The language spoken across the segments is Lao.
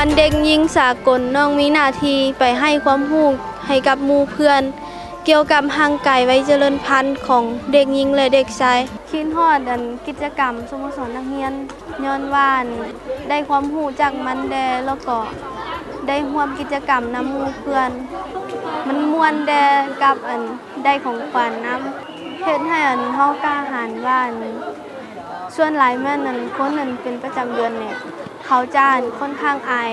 ວັນເດັກຍິງສາກົນ, ນ້ອງມີໜ້າທີ່ໄປໃຫ້ຄວາມຮູ້ໃຫ້ກັບໝູ່ເພື່ອນ ກ່ຽວກັບຮ່າງກາຍໄວຈະເລີນພັນຂອງເດັກຍິງ ແລະ ເດັກຊາຍ. ຄິດຮອດອັນກິດຈະກຳສະໂມສອນນັກຮຽນ ຍ້ອນວ່າອັນໄດ້ຄວາມຮູ້ຈາກມັນແດ່ ແລ້ວກໍໄດ້ຮ່ວມກິດຈະກຳນຳໝູ່ເພື່ອນ. ມັນມ່ວນແດ່ກັບອັນໄດ້ຂອງຂວັນນຳ. ເຮັດໃຫ້ອັນເຮົາກ້າຫານວ່າອັນ ສ່ວນຫຼາຍແມ່ນອັນຄົນອັນເປັນປະຈຳເດືອນນີ້ ເຂົາຈະອັນຄ່ອນຂ້າງອາຍ,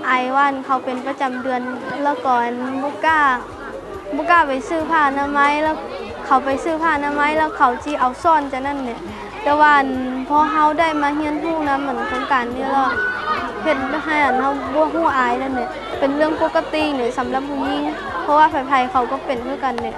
ອາຍວ່າອັນເຂົາເປັນປະຈຳເດືອນ ແລ້ວກໍອັນບໍ່ກ້າ ບໍ່ກ້າໄປຊື້ຜ້າອະນາໄມ ແລ້ວເຂົາໄປຊື້ຜ້າອະນາໄມ ແລ້ວເຂົາຊິເອົາຊ້ອນຈາກນັ້ນແຫຼະ. ແຕ່ວ່າອັນພໍເຮົາໄດ້ມາຮຽນຮູ້ນຳອັນໂຄງການນີ້ແລ້ວ ເຮັດໃຫ້ອັນເຮົາບໍ່ຮູ້ອາຍແລ້ວນີ້ ເປັນເລື່ອງປົກກະຕິນີ້ສຳລັບຜູ້ຍິງ ເພາະວ່າໃຜໆເຂົາກໍເປັນຄືກັນນີ້.